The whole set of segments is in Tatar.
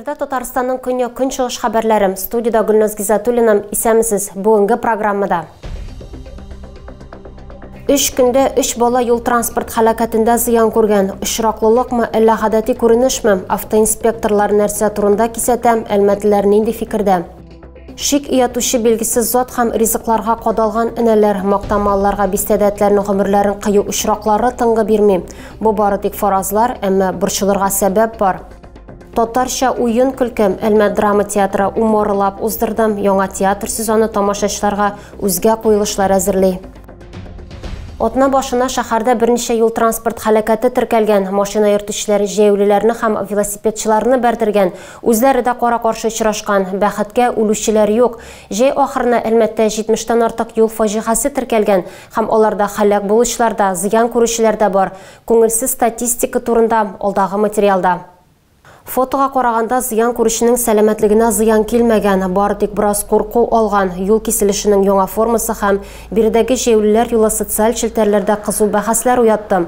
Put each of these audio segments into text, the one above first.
Эфирда Татарстанның көньяк-көнчыгыш хәбәрләре. Студиядә Гөлназ Гизатуллина. Исәнмесез. Бүгенге программада. Өч көндә өч бала юл-транспорт һәлакәтендә зыян күргән. Очраклылыкмы, әллә гадәти күренешме? Автоинспекторлар нәрсә турында кисәтә, әлмәтлеләр нинди фикердә? Шик уятучы билгесез зат һәм ризыкларга кадалган энәләр, мактамалыларга бистәдә этләрнең гомерләрен кыю очраклары тынгы бирми. Бу бары тик фаразлар, әмма борчылырга сәбәп бар. Татарча уен-көлке Әлмәт драма театры умарлап уздырды. Яңа театр сезоны тамашачыларга үзгә куелышлар әзерли. Атна башына шәһәрдә берничә юл-транспорт һәлакәте теркәлгән. Машина йөртүчеләр җәяүлеләрне һәм велосипедчыларны бәрдергән. Үзләре дә кара-каршы очрашкан. Бәхеткә, үлүчеләр юк. Җәй ахырына Әлмәттә 70тән артык юл фаҗигасе теркәлгән һәм аларда һәлак булучылар да, зыян күрүчеләр дә бар. Күңелсез статистика турында алдагы материалда. Фотога караганда зыян күрүченең сәламәтлегенә зыян килмәгән, бары тик бераз курку алган. Юл киселешенең яңа формасы һәм биредәге җәяүлеләр юлы социаль челтәрләрдә кызу бәхәсләр уятты.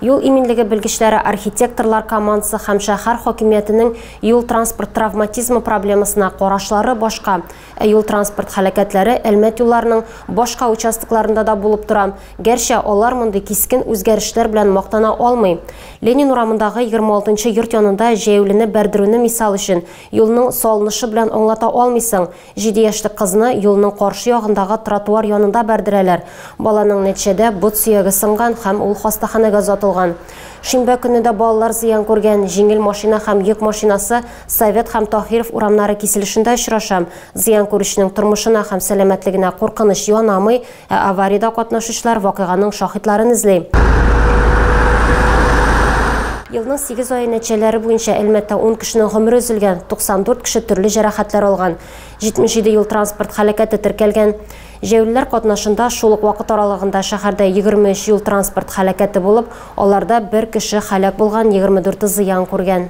Юл иминлеге белгечләре, архитекторлар командасы һәм шәһәр хакимиятенең юл-транспорт травматизмы проблемасына карашлары башка. Ә юл-транспорт һәлакәтләре Әлмәт юлларының башка участокларында да булып тора. Гәрчә алар мондый кискен үзгәрешләр белән мактана алмый. Ленин урамындагы 26 йорт янында җәяүлене бәрдерүне мисал өчен юлның салынышы белән аңлата алмыйсың. 7 яшьлек кызны юлның каршы ягындагы тротуар янында бәрдерәләр. Баланың нәтиҗәдә бот сөяге сынган һәм ул хастаханәгә озатылган. Шимбә көнне дә балалар зыян күргән. Җиңел машина һәм йөк машинасы Совет һәм Таһиров урамнары киселешендә очраша. Зыян күрүченең тормышына һәм сәламәтлегенә куркыныч янамый, ә авариядә катнашучылар вакыйганың шаһитларын эзли. Елның 8 ае нәтиҗәләре буенча Әлмәттә 10 кешенең гомере өзелгән, 94 кеше төрле җәрәхәтләр алган. 77 юл-транспорт һәлакәте теркәлгән. Җәяүлеләр катнашында шул ук вакыт аралыгында шәһәрдә 23 юл-транспорт һәлакәте булып, аларда бер кеше һәлак булган, 24 зыян күргән.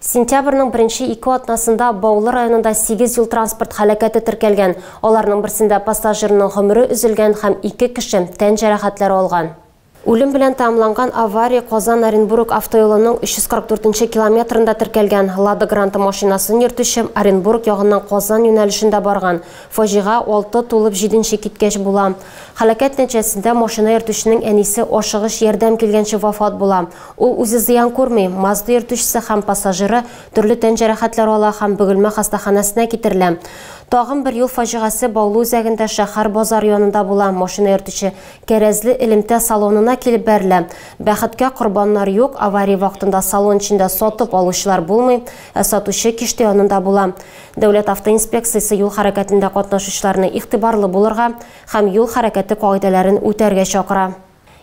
Сентябрьнең беренче ике атнасында Баулы районында 8 юл-транспорт һәлакәте теркәлгән. Аларның берсендә пассажирның гомере өзелгән һәм 2 кеше тән җәрәхәтләре алган. Үлем белән тәмамланган авария Казан-Оренбург автоюлының 344 километрында теркәлгән. Лада Гранта машинасын йөртүче Оренбург ягыннан Казан юнәлешендә барган. Фаҗига 6 тулып 7 киткәч була. Һәлакәт нәтиҗәсендә машина йөртүченең әнисе ашыгыч ярдәм килгәнче вафат була. Ул үзе зыян күрми. Мазда йөртүчесе һәм пассажиры төрле тән җәрәхәтләре ала һәм Бөгелмә хастаханәсенә китерелә. Тагын бер юл фаҗигасе Баулы үзәгендә шәһәр базар янында була. Машина йөртүче кәрәзле элемтә салонына килеп бәрелә. Бәхеткә, корбаннар юк. Авария вакытында салон эчендә сатып алучылар булмый, ә сатучы киштә янында була. Дәүләт автоинспекциясе юл хәрәкәтендә катнашучыларны игътибарлы булырга һәм юл хәрәкәте кагыйдәләрен үтәргә чакыра.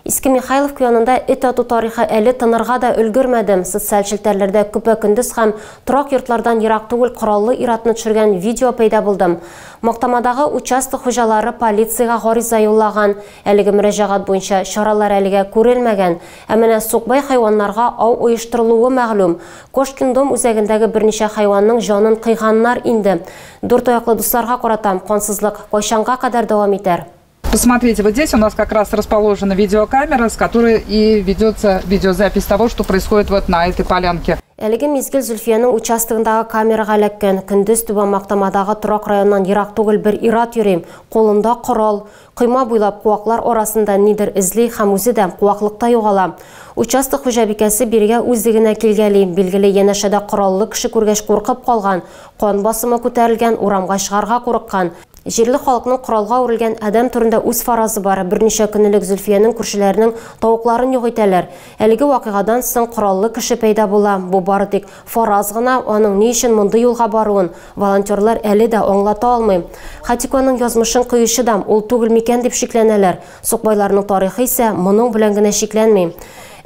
Иске Михайловка янында эт ату тарихы әле тынырга да өлгермәде. Социаль челтәрләрдә көпә-көндез һәм торак йортлардан ерак түгел кораллы ир-атны төшергән видео пәйда булды. Мактамадагы участок хуҗалары полициягә гариза юллаган. Әлеге мөрәҗәгать буенча чаралар әлегә күрелмәгән. Ә менә сукбай хайваннарга ау оештырылуы мәгълүм. Кошкин дом үзәгендәге берничә хайванның җанын кыйганнар инде. Дүрт аяклы дусларга карата кансызлык кайчанга кадәр дәвам итәр? Посмотрите, вот здесь у нас как раз расположена видеокамера, с которой и ведется видеозапись того, что происходит вот на этой полянке. Әлеге мизгел Зөлфиянең участогындагы камерага эләккән. Көндез Түбән Мактамадагы торак районыннан ерак түгел бер ир-ат йөри. Кулында корал. Койма буйлап куаклар арасында нидер эзли һәм үзе дә куаклыкта югала. Участок хуҗабикәсе бирегә үзе генә килгәли. Билгеле, янәшәдә кораллы кеше күргәч куркып калган. Кан басымы күтәрелгән, урамга чыгарга курыккан. Җирле халыкның коралга үрелгән адәм турында үз фаразы бар. Берничә көн элек Зөлфиянең күршеләренең тавыкларын юк итәләр. Әлеге вакыйгадан соң кораллы кеше пәйда була. Бу бары тик фараз гына, аның ни өчен мондый юлга баруын волонтерлар әле дә аңлата алмый. Хатиконың язмышын кыючы да ул түгел микән дип шикләнәләр. Сукбайларның тарихы исә моның белән генә шикләнми.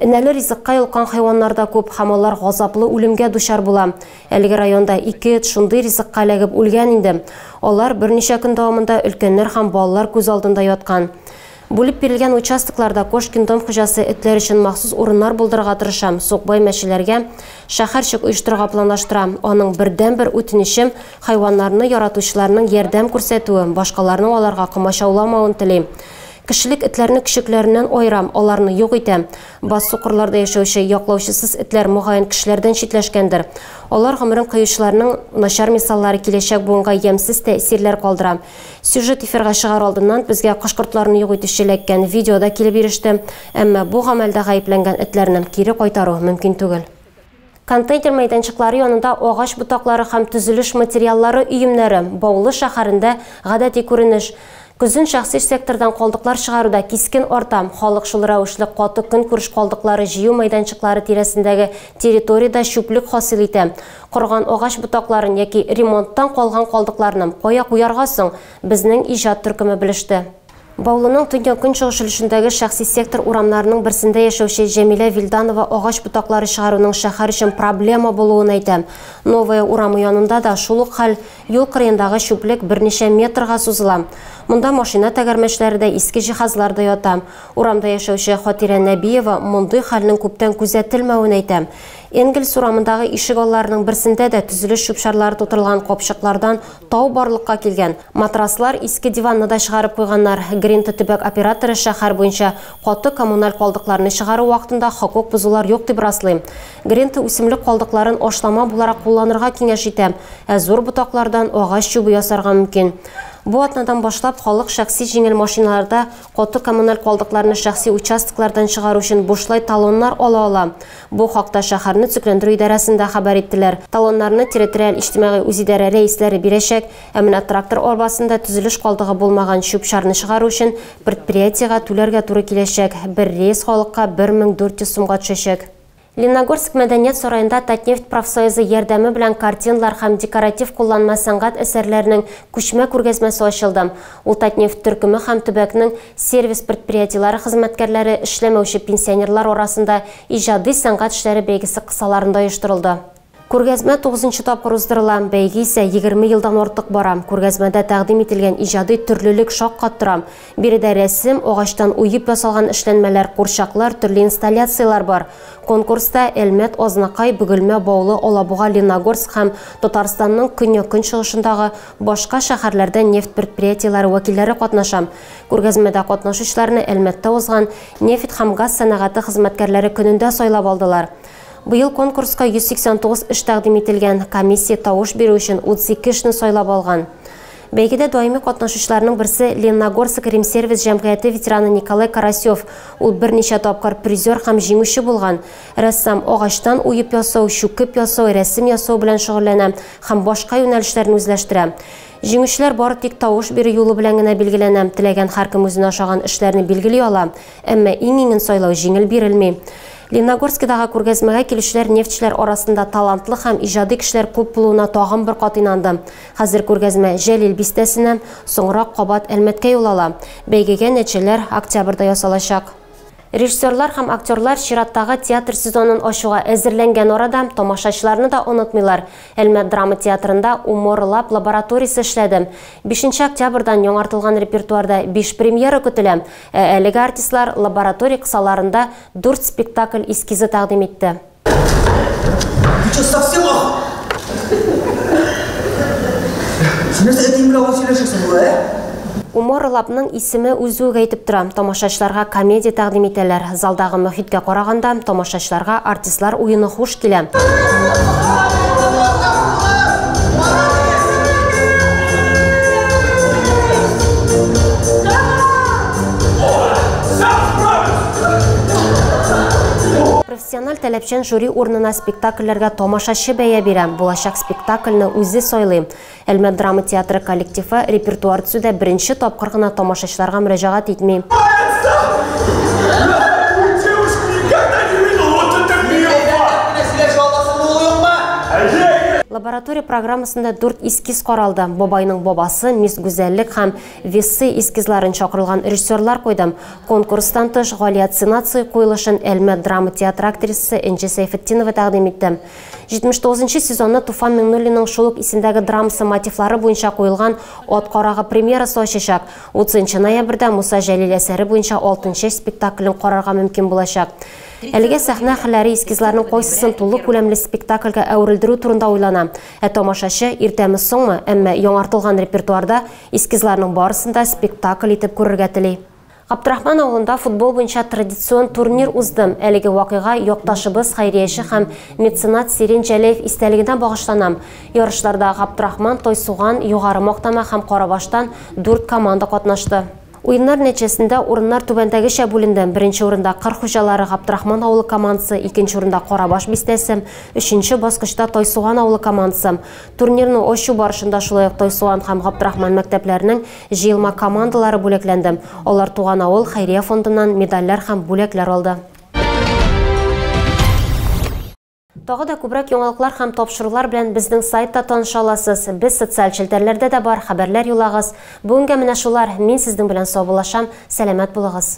Энәле ризыкка йолкан хайваннар да күп һәм алар газаплы үлемгә дучар була. Әлеге районда ике эт шундый ризыкка эләгеп үлгән инде. Алар берничә көн дәвамында өлкәннәр һәм балалар күз алдында яткан. Бүлеп бирелгән участокларда Кошкин дом хуҗасы этләр өчен махсус урыннар булдырырга тырыша. Сукбай мәчеләргә шәһәрчек оештырырга планлаштыра. Аның бердәнбер үтенече хайваннарны яратучыларның ярдәм күрсәтүе, башкаларның аларга комачауламавын тели. Кешелек этләрне көчекләреннән аера, аларны юк итә. Басу-кырларда яшәүче яклаучысыз этләр мөгаен кешеләрдән читләшкәндер. Алар гомерен кыючыларның начар мисаллары киләчәк буынга ямьсез тәэсирләр калдыра. Сюжет эфирга чыгар алдыннан безгә кош-кортларны юк итүче эләккән видео да килеп иреште. Әмма бу гамәлдә гаепләнгән этләрне кире кайтару мөмкин түгел. Контейнер мәйданчыклары янында агач ботаклары һәм төзелеш материаллары өемнәре Баулы шәһәрендә гадәти күренеш. Көзен шәхси сектордан калдыклар чыгаруда кискен арта. Халык шул рәвешле каты көнкүреш калдыклары җыю мәйданчыклары тирәсендәге территориядә чүплек хасил итә. Корган агач ботакларын яки ремонттан калган калдыкларны кая куярга соң, безнең иҗат төркеме белеште. Баулының төньяк-көнчыгыш өлешендәге шәхси сектор урамнарының берсендә яшәүче Җәмилә Вилданова агач ботаклары чыгаруның шәһәр өчен проблема булуын әйтә. Новая урамы янында да шул ук хәл, юл кырыендагы чүплек берничә метрга сузыла. Монда машина тәгәрмәчләре дә, иске җиһазлар да ята. Урамда яшәүче Хатирә Нәбиева мондый хәлнең күптән күзәтелмәвен әйтә. Энгельс урамындагы ишек алларының берсендә дә төзелеш чүп-чарлары тутырылган капчыклардан тау барлыкка килгән. Матраслар, иске диванны да чыгарып куйганнар. Гринта төбәк операторы шәһәр буенча каты коммуналь калдыкларны чыгару вакытында хокук бозулар юк дип раслый. Гринта үсемлек калдыкларын ашлама буларак кулланырга киңәш итә, ә зур ботаклардан агач чүбе ясарга мөмкин. Бу атнадан башлап халык шәхси җиңел машиналарда каты коммуналь калдыкларны шәхси участоклардан чыгару өчен бушлай талоннар ала ала. Бу хакта шәһәрне төзекләндерү идарәсендә хәбәр иттеләр. Талоннарны территориаль иҗтимагый үзидарә рәисләре бирәчәк, ә менә трактор арбасында төзелеш калдыгы булмаган чүп-чарны чыгару өчен предприятиегә түләргә туры киләчәк. Бер рейс халыкка 1400 сумга төшәчәк. Лениногорск мәдәният сараенда Татнефть профсоюзы ярдәме белән картиналар һәм декоратив кулланма сәнгать әсәрләренең күчмә күргәзмәсе ачылды. Ул Татнефть төркеме һәм төбәкнең сервис предприятиеләре хезмәткәрләре, эшләмәүче пенсионерлар арасында иҗади сәнгать эшләре бәйгесе кысаларында оештырылды. Күргәзмә 9нчы тапкыр уздырыла, бәйге исә 20 елдан артык бара. Күргәзмәдә тәкъдим ителгән иҗади төрлелек шаккаттыра. Биредә рәсем, агачтан уеп ясалган эшләнмәләр, курчаклар, төрле инсталляцияләр бар. Конкурста Әлмәт, Азнакай, Бөгелмә, Баулы, Алабуга, Лениногорск һәм Татарстанның көньяк-көнчыгышындагы башка шәһәрләрдә нефть предприятиеләре вәкилләре катнаша. Күргәзмәдә катнашучыларны Әлмәттә узган нефть һәм газ сәнәгате хезмәткәрләре көнендә сайлап алдылар. Быел конкурска 189 эш тәкъдим ителгән. Комиссия тавыш бирү өчен 32 эшне сайлап алган. Бәйгедә даими катнашучыларның берсе Лениногорск Ремсервис җәмгыяте ветераны Николай Карасев. Ул берничә тапкыр призер һәм җиңүче булган. Рәссам агачтан уеп ясау, чүкеп ясау, рәсем ясау белән шөгыльләнә һәм башка юнәлешләрне үзләштерә. Җиңүчеләр бары тик тавыш бирү юлы белән генә билгеләнә. Теләгән һәркем үзенә ошаган эшләрне билгели ала, әмма иң-иңен сайлау җиңел бирелми. Лениногорскидагы күргәзмәгә килүчеләр нефтьчеләр арасында талантлы һәм иҗади кешеләр күп булуына тагын бер кат инанды. Хәзер күргәзмә Җәлил бистәсенә, соңрак кабат Әлмәткә юл ала. Бәйгегә нәтиҗәләр октябрьдә ясалачак. Режиссерлар һәм актерлар чираттагы театр сезонын ачуга әзерләнгән арада тамашачыларны да онытмыйлар. Әлмәт драма театрында Умор Лаб лабораториясе эшләде. 5 октябрьдан яңартылган репертуарда 5 премьера көтелә. Ә әлеге артистлар лаборатория кысаларында 4 спектакль эскизы тәкъдим итте. Ты что, совсем ох? Син нәрсә әтиең белән сөйләшәсең болай, ә? Умор Лабның исеме үзе үк әйтеп тора. Тамашачыларга комедия тәкъдим итәләр. Залдагы мөхиткә караганда тамашачыларга артистлар уены хуш килә. Профессиональ таләпчән жюри урынына спектакльләргә тамашачы бәя бирә. Булачак спектакльне үзе сайлый. Әлмәт драма театры коллективы репертуар төзүдә беренче тапкыр гына тамашачыларга мөрәҗәгать итми. Лаборатория программасында 4 эскиз каралды. Бабайның бабасы, Мисс Гүзәллек һәм Весы эскизларын чакырылган режиссерлар куйды. Конкурстан тыш Галия Цинаци куелышын Әлмәт драма театры актрисасы Энҗе Сәйфетдинова тәкъдим итте. 79 сезонны Туфан Миңнуллинның шул ук исемдәге драмасы мотивлары буенча куелган Ат карагы премьерасы ачачак. 30 ноябрьдә Муса Җәлил әсәре буенча 6 спектаклен карарга мөмкин булачак. Әлегә сәхнә әһелләре эскизларның кайсысын тулы күләмле спектакльгә әверелдерү турында уйлана. Ә тамашачы иртәме соңмы, әмма яңартылган репертуарда эскизларның барысын да спектакль итеп күрергә тели. Габдрахман авылында футбол буенча традицион турнир узды. Әлеге вакыйга якташыбыз, хәйрияче һәм меценат Сирин Җәләев истәлегенә багышлана. Ярышларда Габдрахман, Тойсуган, Югары Мактама һәм Карабаштан 4 команда катнашты. Уеннар нәтиҗәсендә урыннар түбәндәгечә бүленде. Беренче урында кыр хуҗалары Габдрахман авылы командасы, икенче урында Карабаш бистәсе, өченче баскычта Тойсуган авылы командасы. Турнирны ачу барышында шулай ук Тойсуган һәм Габдрахман мәктәпләренең җыелма командалары бүләкләнде. Алар Туган авыл хәйрия фондыннан медальләр һәм бүләкләр алды. Тагы да күбрәк яңалыклар һәм тапшырулар белән безнең сайтта таныша аласыз. Без социаль челтәрләрдә дә бар, хәбәрләр юллагыз. Бүгенгә менә шулар. Мин сезнең белән саубуллашам. Сәламәт булыгыз.